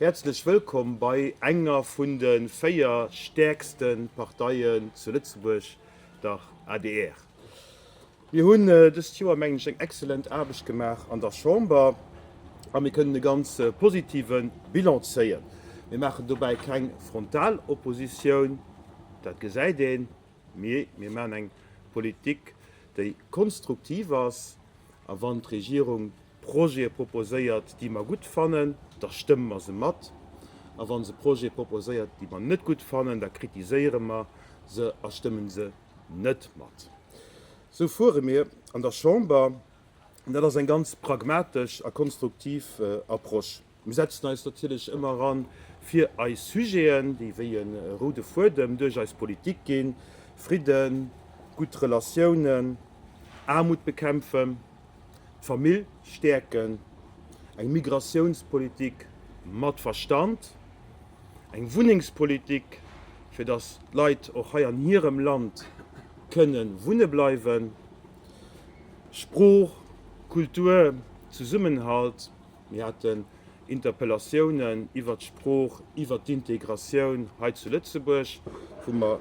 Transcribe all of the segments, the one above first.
Häerzlech wëllkomm bei enger vun de 4 stäerkste Parteien zu Lëtzebuerg, der adr. Mir hunn dëst Joer, mengen ech, eng exzellent Aarbecht gemaach an der Chamber a mir kënnen e ganz positive Bilan zéien. Mir maachen dobäi keng Frontaloppositioun, dat gesäit een, mee mir maachen eng Politik, déi konstruktiv ass. A wann d'Regierung Projete proposéiert, déi mer gutt fannen, da stëmme mer se mat. A wa se Projete proposéiert, déi mer net gutt fannen, da kritiséiere mer se a stëmmen se net mat. Sou fuere mir an der Chamber, an dat ass eng ganz pragmatesch a konstruktiv Approche. Mir setzen eis natierlech ëmmer eran fir eis Sujeten, déi wéi e roude Fuedem duerch eis Politik ginn, Fridden, gutt Relatiounen, Aarmut bekämpfen, d'Famill stäerken, eng Migratiounspolitik mat Verstand, eng Wunnengspolitik, fir datt d'Leit och hei an hirem Land kënne wunne bleiwen, Sprooch, Kultur, Zesummenhalt. Mir haten Interpellatiounen iwwert d'Sprooch, iwwert d'Integratioun hei zu Lëtzebuerg, wou mer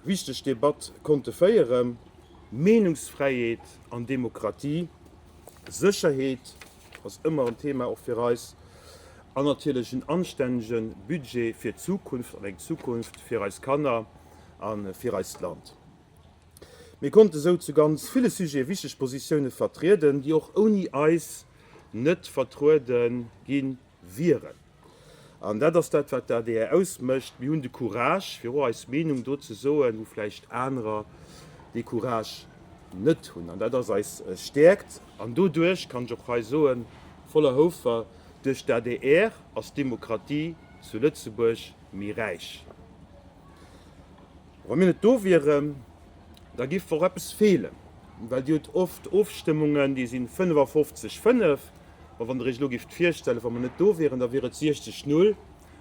wichteg Debatte konnte féieren. Meenungsfräiheet an Demokratie, Sécherheet ass ëmmer en Thema och fir eis, an natierlech en anstännege Budget fir d'Zukunft an eng Zukunft fir eis Kanner a fir eist Land. Mir konnte sou zu ganz ville Sujete wichteg Positioune vertrieden, déi och ouni eis net vertruede gi wieren. An dat ass dat, wat d'ADR ausmécht. Mir hunn de Courage, fir och eis Meenung do ze soen, wou vläicht anerer dee Courage net hunn. An dat ass eis Stäerkt. An doduerch, kann ech och hei soen, voller Houfer, duerch d'ADR ass d'Demokratie zu Lëtzebuerg méi räich. Wa mir net do wieren, da giff och eppes feelen, well Dir hutt oft Ofstëmmungen, déi si 55, 5. Ma wann Der Iech elo gifft virstellen, wa mer net do wieren, da wier et 60, 0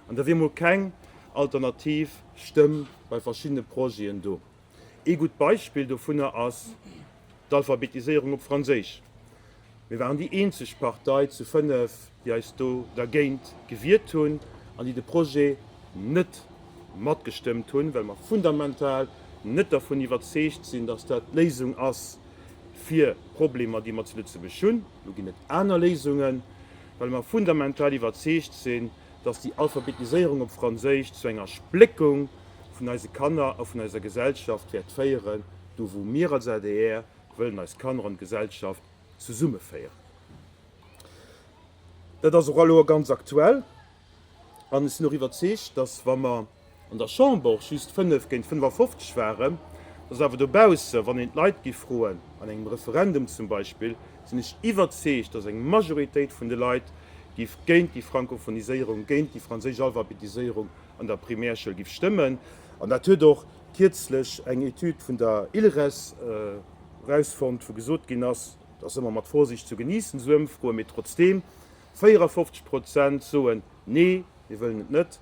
an da wier mol keng alternativ Stëmm bei verschiddene Projeten do. Ee gutt Beispill dovunner ass d'Alphabetiséierung op Franséisch. Mir waren déi eenzeg Partei zu 5, déi eis do dergéint gewiert hunn an déi de Projet net matgestëmmt hunn, well mer fundamental net dervun iwwerzeegt sinn, dass dat d'Léisung ass fir d'Problemer, déi mer zu Lëtzebuerg hunn. Elo ginn et aner Léisungen, well mer fundamental iwwerzeegt sinn, dass déi Alphabetiséierung op Franséisch zu enger Spléckung vun eise Kanner a vun eiser Gesellschaft wäert féieren, do wou mir als adr wëllen eis Kanner an d'Gesellschaft zesummeféieren. Dat ass och elo ganz aktuell an ech sinn och iwwerzeegt, dass wa mer an der Chamber och just 5 géint 55 waren, dass awer dobausse, wann een d'Leit géif froen, an engem Referendum zum Beispill, sinn ech iwwerzeegt, dass eng Majoritéit vun de Leit géif géint déi Frankophoniséierung, géint déi franséisch Alphabetiséierung an der Primärschoul géif stëmmen. An dat huet och kierzlech eng Etüd vun der ILRES erausfonnt, wou gesot ginn ass, dat ass ëmmer mat Vorsicht zu genießen, esou Ëmfroen, mee trotzdeem, 54 Prozent soen, Nee, mir wëllen et net,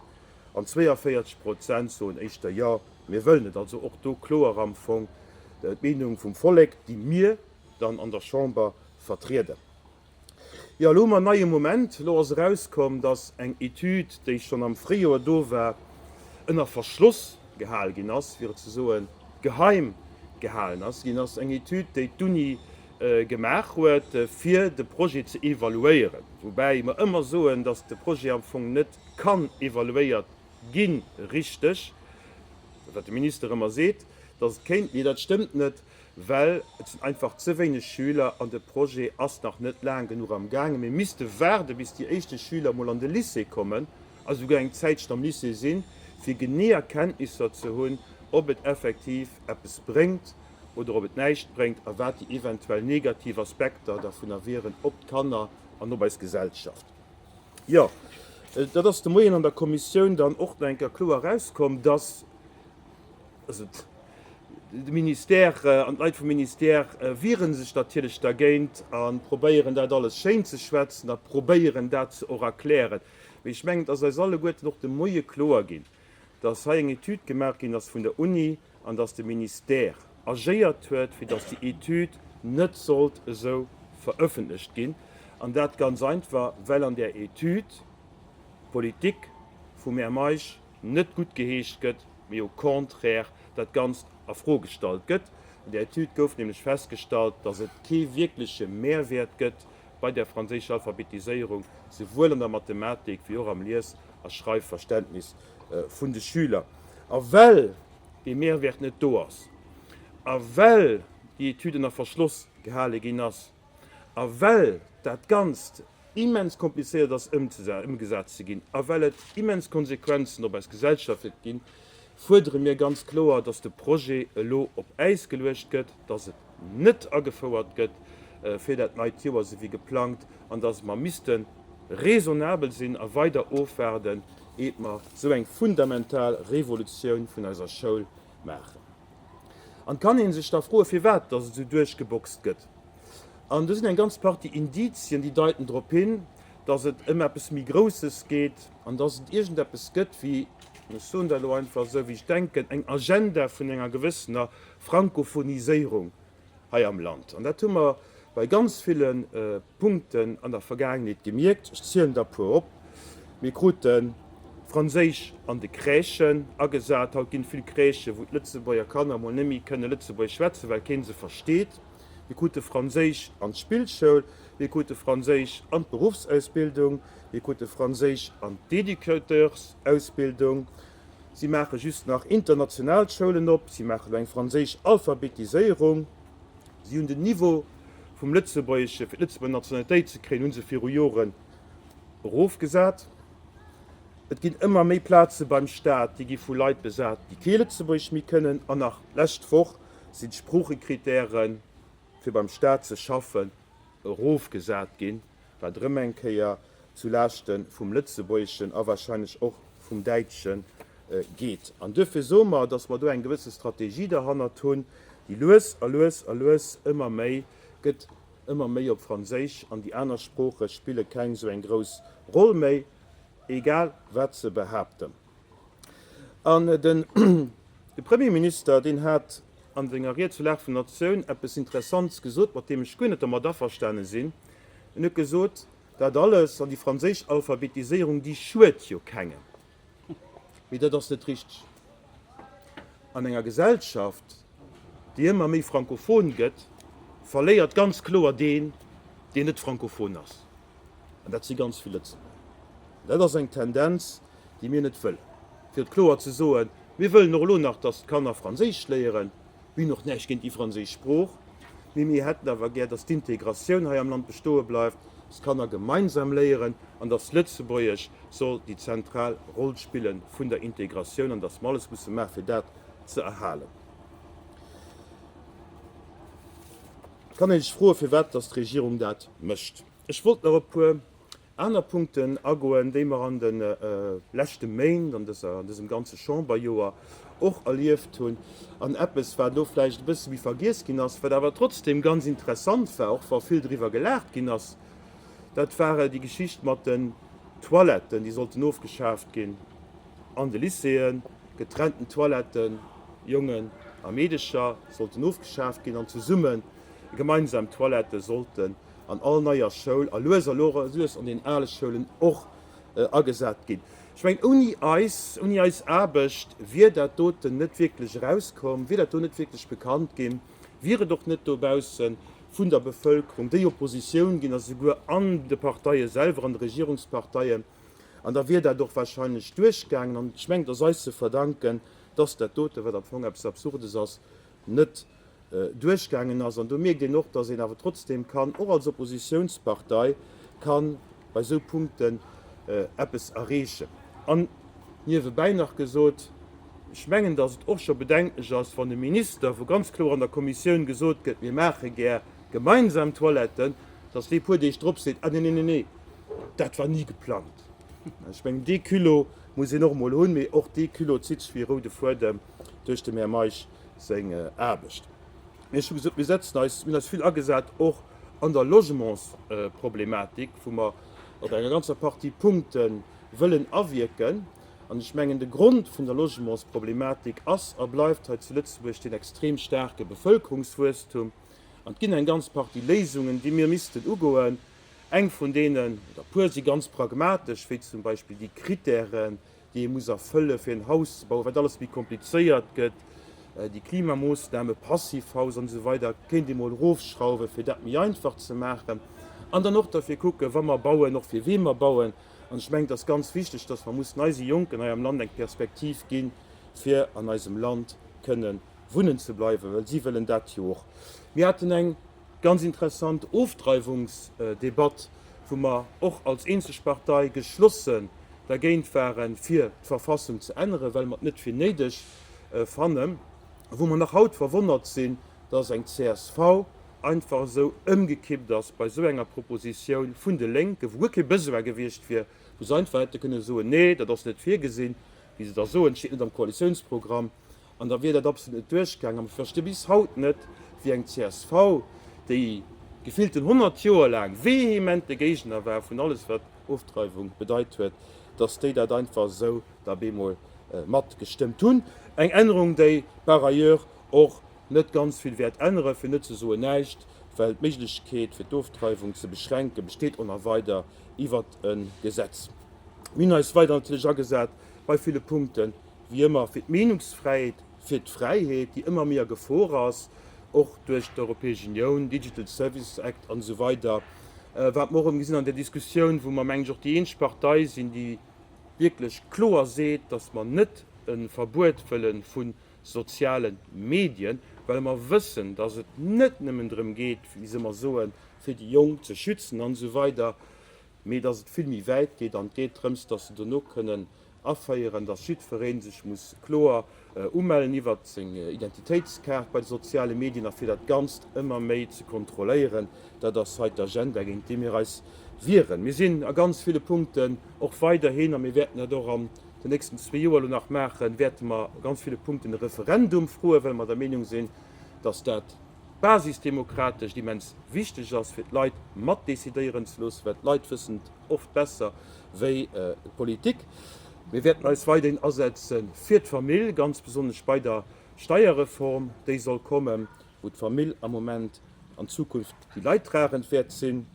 an 42 Prozent soen éischter, Jo, mir wëllen et. Also och do kloer am Fong d'Meenung vum Vollek, déi mir dann an der Chamber vertrieden. Jo, elo hu mer en neie Moment. Elo ass erauskomm, dass eng Etüd, déi schonn am Fréijoer do war, ënner Verschloss gehal ginn ass, fir et ze soen, geheim gehalen ass ginn ass. Eng Etüd, déi d'Uni gemaach huet, fir de Projet ze evaluéieren. Woubäi mer ëmmer soen, dass de Projet am Fong net kann evaluéiert ginn, richteg, wat de Minister ëmmer seet, dass et kéint, mee dat stëmmt net. well et sinn einfach ze wéineg Schüler an de Projet ass nach net laang genuch am gaangen. Mir misste waarde bis déi éischte Schüler mol an de Lycée kommen a souguer eng Zäitchen am Lycée sinn, fir genee Erkenntnisser ze hunn, ob et effektiv eppes bréngt oder ob et näischt bréngt a wat déi eventuell negativ Aspekter dervunner wieren op d'Kanner an op eis Gesellschaft. Jo, dat ass de Moien an der Kommissioun dann och nach eng Kéier kloer erauskomm, dass, Also de Ministère an d'Leit vum Ministère wiere sech natierlech dergéint a probéieren dat alles schéin ze schwätzen a probéieren dat ze och erklären. Mee ech mengen, et ass eis alleguerten och de Moie kloer ginn, dass hei eng Etüd gemaach ginn ass vun der Uni an dass de Ministère agéiert huet, fir dass déi Etüd net sollt esou verëffentlecht ginn. An dat ganz einfach, well an där Etüd. D'Politik vum Här Meisch net guttgeheescht gëtt, mee au contraire dat Ganzt a Fro gestallt gëtt. An där Etüd gouf nämlech festgestallt, datt et kee wierkleche Mehrwäert gëtt bei der franséischer Alphabetiséierung, souwuel an der Mathematik wéi och am Lies a Schreifverständnis vun de Schüler. A well dee Mehrwäert net do ass a well déi Etüd ënner Verschloss gehale ginn ass a well dat Ganzt immens komplizéiert ass ëmgesat ze ginn a well et immens Konsequenzen op eis Gesellschaft wäert ginn, fuerdere mir ganz kloer, dass de Projet elo op Äis geluecht gëtt, dass et net agefouert gëtt fir dat neit Joer, esou wéi geplangt, an dass mer misste raisonnabel sinn a weider ofwaarden, eet mer esou eng fundamental Revolutioun vun eiser Schoul maachen. An et kann ee sech da froen, firwat dass et esou duerchgeboxt gëtt. An do sinn eng ganz Partie Indizien, déi deiten drop hin, dass et ëm eppes méi Grousses geet an dass et iergendeppes gëtt wéi, an ech soen dat elo einfach esou, wéi ech denken, eng Agenda vun enger gewëssener Frankophoniséierung hei am Land. An dat hu mer bei ganz ville Punkten an der Vergaangenheet gemierkt. Ech zielen der e puer op. Mir krute Franséisch an de Crèchen agesat. Haut ginn et vill Crèchen, wou d'Lëtzebuerger Kanner emol net méi kënne Lëtzebuergesch schwätzen, well kee se versteet. Mir krute Franséisch an d'Spillschoul, mir krute Franséisch an d'Beruffsausbildung, mir krute Franséisch an d'Educateursausbildung. Si maache just nach international Schoulen op, si maachen elo eng franséisch Alphabetiséierung, si hunn den Niveau vum Lëtzebuergesche fir d'Lëtzebuerger Nationalitéit ze kréien, hu se viru Joren erofgesat. Et ginn ëmmer méi Plaze beim Staat, déi gi vu Leit besat, déi kee Lëtzebuergesch méi kënnen. An nach d'lescht Woch sinn d'Sproochekrittäre fir beim Staat ze schaffen erofgesat ginn, wat erëm eng Kéier zu Laaschte vum Lëtzebuergeschen a wahrscheinlech och vum Däitsche geet. An duerfir soe mer, dass mer do eng gewësse Strategie derhannert hunn, déi lues a lues a lues ëmmer méi gëtt, ëmmer méi op Franséisch, an déi aner Sprooche spille keng esou eng grouss Roll méi, egal wat se behaapten. An den Premierminister, deen hat an senger Ried zur Lag vun der Natioun eppes Interessants gesot, mat deem ech guer net dermat averstane sinn. En huet gesot, dat alles an déi franséisch Alphabetiséierung, déi schued jo kengem. Mee dat ass net richteg. An enger Gesellschaft, déi ëmmer méi frankophon gëtt, verléiert ganz kloer deen, deen net frankophon ass. An dat si ganz vill Lëtzebuerger. An dat ass eng Tendenz, déi mir net wëllen. Fir et kloer ze soen, Mir wëllen och elo nach, dass d'Kanner Franséisch léieren. Mir hunn och näischt géint déi franséisch Sprooch, mee mir hätten awer gär, dass d'Integratioun hei am Land bestoe bleift, dass d'Kanner gemeinsam léieren an dass Lëtzebuergesch soll déi zentral Roll spille vun der Integratioun an dass mer alles musse maachen, fir dat ze erhalen. Et kann ee sech froen, firwat dass d'Regierung dat mécht. Ech wollt nach e puer aner Punkten agoen, déi mer an de leschte Méint, an dëser, an dësem ganze Chamberjoer och erlieft hunn, an eppes, wat elo vläicht e bësse méi vergiess ginn ass, wat awer trotzdem ganz interessant war, och wa vill driwwer gelaacht ginn ass, dat war déi Geschicht mat den Toiletten, déi sollten ofgeschaaft ginn an de Lycéeën, getrennten Toiletten, Jongen a Meedecher, sollten ofgeschaaft ginn an zesumme gemeinsam Toilettë sollten an all neier Schoul a lues a lues an den ale Schoulen och agesat ginn. Ech mengen, ouni eis, ouni eis Aarbecht wier dat doten net wierklech erauskomm, wier dat do net wierklech bekannt ginn, wier et och net dobausse vun der Bevëlkerung déi Oppositioun ginn a souguer an de Parteie selwer, an de Regierungsparteien. An da wier dat och wahrscheinlech duerchgaangen. An ech mengen, et ass eis ze verdanken, dass dat doten, wat am Fong eppes Absurdes ass, net duerchgaangen ass. An do mierkt een och, dass een awer trotzdem kann, och als Oppositionspartei, ka bei esou Punkten eppes erreechen. An niewebäi nach gesot, Ech mengen, dass et och scho bedenklech ass, wann e Minister, wou ganz kloer an der Kommissioun gesot gëtt, mir maache gär gemeinsam Toiletten, dass dee puer Deeg drop seet, Ah, nee, nee, nee, nee, dat war ni geplangt. Ech mengen, dee Culot muss een och emol hunn, mee och dee Culot zitt sech wéi e roude Fuedem duerch dem Här Meisch seng Aarbecht. Mee ech hu gesot, mir setzen eis, mir hunn eis vill agesat och an der Logementsproblematik, wou mer op enger ganzer Partie Punkte wëllen awierken. An ech mengen, de Grond vun der Logementsproblematik ass a bleift hei zu Lëtzebuerg deen extrem staarke Bevëlkerungswuesstum. An et ginn eng ganz Partie Léisungen, déi mir missten ugoen. Eng vun deenen, oder e puer, si ganz pragmatesch, wéi zum Beispill déi Kritären, déi ee muss erfëlle fir en Haus ze bauen, wat alles méi komplizéiert gëtt, déi Klimamoossname, Passivhaus an esou weider, kéint ee mol erofschrauwen, fir dat méi einfach ze maachen. An dann och derfir kucken, wa mer bauen, och fir wee mer bauen. An ech mengen, et ass ganz wichteg, dass mer mussen eise Jonken hei am Land eng Perspektiv ginn, fir an eisem Land kënnen wunnen ze bleiwen, well si wëllen dat jo och. Mir haten eng Ganz interessant Ofdreiwungsdebatt, wou mer och als eenzeg Partei geschlossen dergéint waren, fir d'Verfassung ze änneren, well mer et net fir néideg fannen, a wou mer nach haut verwonnert sinn, dass eng csv einfach esou ëmgekippt ass bei esou enger Propositioun vun de Lénken, wou guer kee Besoin gewiescht wier, wou se einfach hätte kënne soen, Nee, dat ass net virgesinn, wéi se da soen, et steet net am Koalitiounsprogramm. An da wier dat absolut net duerchgaangen. An ech versti bis haut net, wéi eng csv, déi gefillten 100 Joer laang vehemente Géigner war vun alles, wat Ofdreiwung bedeit huet, datt déi dat einfach esou da bemol matgestëmmt hunn. Eng Ännerung, déi par ailleurs och net ganz vill wäert änneren, fir net ze soen näischt, well d'Méiglechkeet, fir d'Ofdreiwung ze beschränken, besteet och nach weider iwwert e Gesetz. Mir hunn eis weider natierlech agesat bei ville Punkten, wéi ëmmer fir d'Meenungsfräiheet, fir d'Fräiheet, déi ëmmer méi a Gefor ass, och duerch d'Europäesch Unioun, Digital Services Act an esou weider, wat mer och erëm gesinn an där Diskussioun, wou mer, mengen ech, och déi eenzeg Partei sinn, déi wierklech kloer seet, dass mer net e Verbuet wëlle vu soziale Medien, well mer wëssen, dass et net nëmmen drëm geet, wéi se ëmmer soen, fir déi Jonk ze schützen an esou weider, mee dass et vill méi wäit geet an et geet drëms, dass se dono kënnen aféieren, dass jiddweree sech muss kloer umellen iwwert seng Identitéitskaart bei de soziale Medien a fir dat Ganzt ëmmer méi ze kontrolléieren. Dat ass hei d'Agenda, géint déi mir eis wieren. Mir sinn a ganz ville Punkten och weiderhin, a mir wäerten dat och an den nächsten zwee Joer elo nach maachen, wäerte mer a ganz ville Punkten e Referendum froen, well mer der Meenung sinn, dass dat basisdemokratesch immens wichteg ass, fir d'Leit matdecidéieren ze loossen, well d'Leit wëssen et oft besser wéi d'Politik. Mir wäerten eis weiderhin asetze fir d'Famill, ganz besonnesch bei der Steierreform, déi soll kommen, wou d'Famill am Moment an Zukunft déi leidtragend wäert sinn,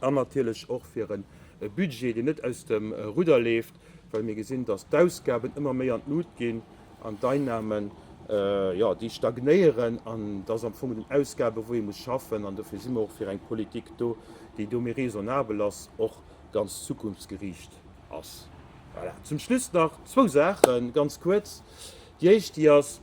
an natierlech och fir e Budget, deen net aus dem Rudder leeft, well mir gesinn, dass d'Ausgaben ëmmer méi an d'Lut ginn an d'Einnamen, jo, déi stagnéieren an et ass am Fong den Ausgaben, wou ee muss schaffen. An dofir si mer och fir eng Politik do, déi do méi raisonnabel ass, och ganz zukunftsgeriicht ass. Voilà. Zum Schluss nach zwou Saachen, ganz kuerz. Déi éischt, déi ass,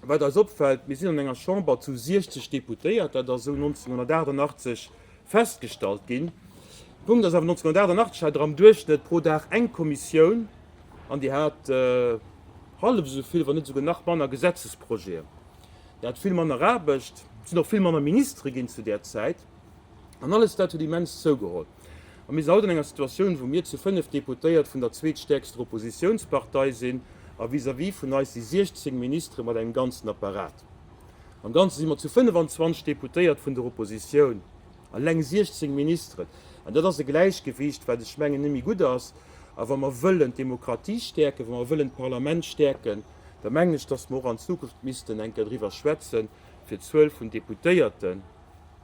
wat eis opfält, Mir sinn an enger Chamber zu 60 Deputéiert, dat ass esou 1988 festgestallt ginn. De Punkt ass awer, 1988 hat Der am Duerchschnëtt pro Dag eng Kommissioun an déi hat hallef esou vill, wann net esouguer nach manner Gesetzesprojeten. Déi hat vill manner Aarbecht, et sinn och vill manner Ministere ginn zu där Zäit an alles dat huet immens zougeholl. A mir sinn haut an enger Situatioun, wou mir zu 5 Deputéiert vun der zweetstäerkster Oppositiounspartei sinn a vis-à-vis vun eis si 16 Ministere mat engem ganzen Apparat. Am Ganze si mer zu 25 Deputéiert vun der Oppositioun, eleng 16 Ministeren. An dat ass e Gläichgewicht, wat ech mengen net méi gutt ass. A wa mer wëllen d'Demokratie stäerken, wa mer wëllen d'Parlament stäerken, da mengen ech, datt mer och an Zukunft missten eng Kéier driwwer schwätzen, fir d'Zuel vun Deputéierten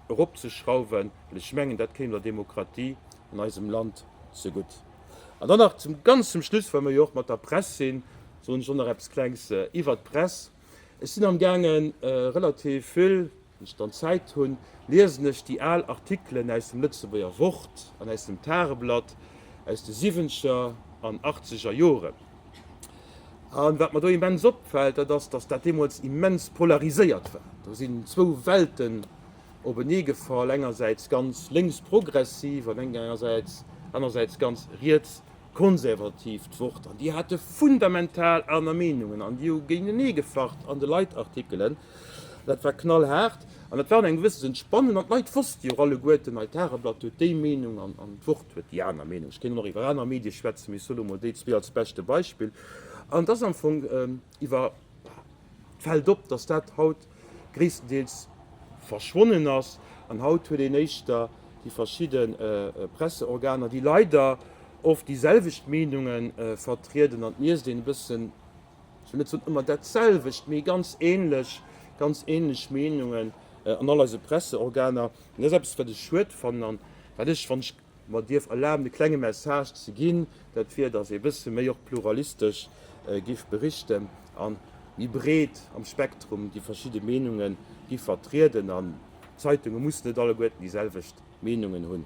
eropzeschrauwen, well ech mengen, dat kéim der Demokratie an eisem Land zegutt. An dann nach zum, ganz zum Schluss, well mer jo och mat der Press sinn, soen ech och nach eppes Klengs iwwert d'Press. Ech sinn am gaangen, relativ vill, wann ech dann Zäit hunn, liesen ech déi al Artikelen aus dem Lëtzebuerger Wort an aus dem Tageblatt aus de siwwenzeger an achtzeger Joren. A wat mer do immens opfält, dat ass, datt dat deemools immens polariséiert war. Do sinn zwou Welten openee gefall, engersäits ganz lénks-progressiv an engersäits, anersäits ganz riets-konservativ d'Wort. An déi hate fundamental aner Meenungen an déi hu géintenee gefacht an de Leitartikelen. Dat war knallhaart an dat war an engem gewësse Sënn spannend an d'Leit wosste jo och alleguerten, hei d'Tageblatt huet déi Meenung an d'Wort huet déi aner Meenung. Ech kéint och nach iwwer aner Medie schwätzen, mee ech soe lo mol déi zwee als beschte Beispill. An et ass am Fong iwwer, et fält op, datt dat haut gréisstendeels verschwonnen ass an haut huet een éischter déi verschidde Presseorganer, déi leider oft déi selwecht Meenunge vertrieden an et liest een e bëssen, ech wëll net soen ëmmer dat selwecht, mee ganz ähnlech, ganz ähnlech Meenungen an all eise Presseorganer. An dat ass eppes, wat ech schued fannen an wat ech, wann ech. mer dierf erlaben e klenge Message ze ginn, dat wier, datt ee bësse méi och pluralistesch giff berichten a méi breet am Spektrum déi verschidde Meenunge giff vertrieden. An d'Zeitunge mussen net alleguerten déi selwecht Meenungen hunn.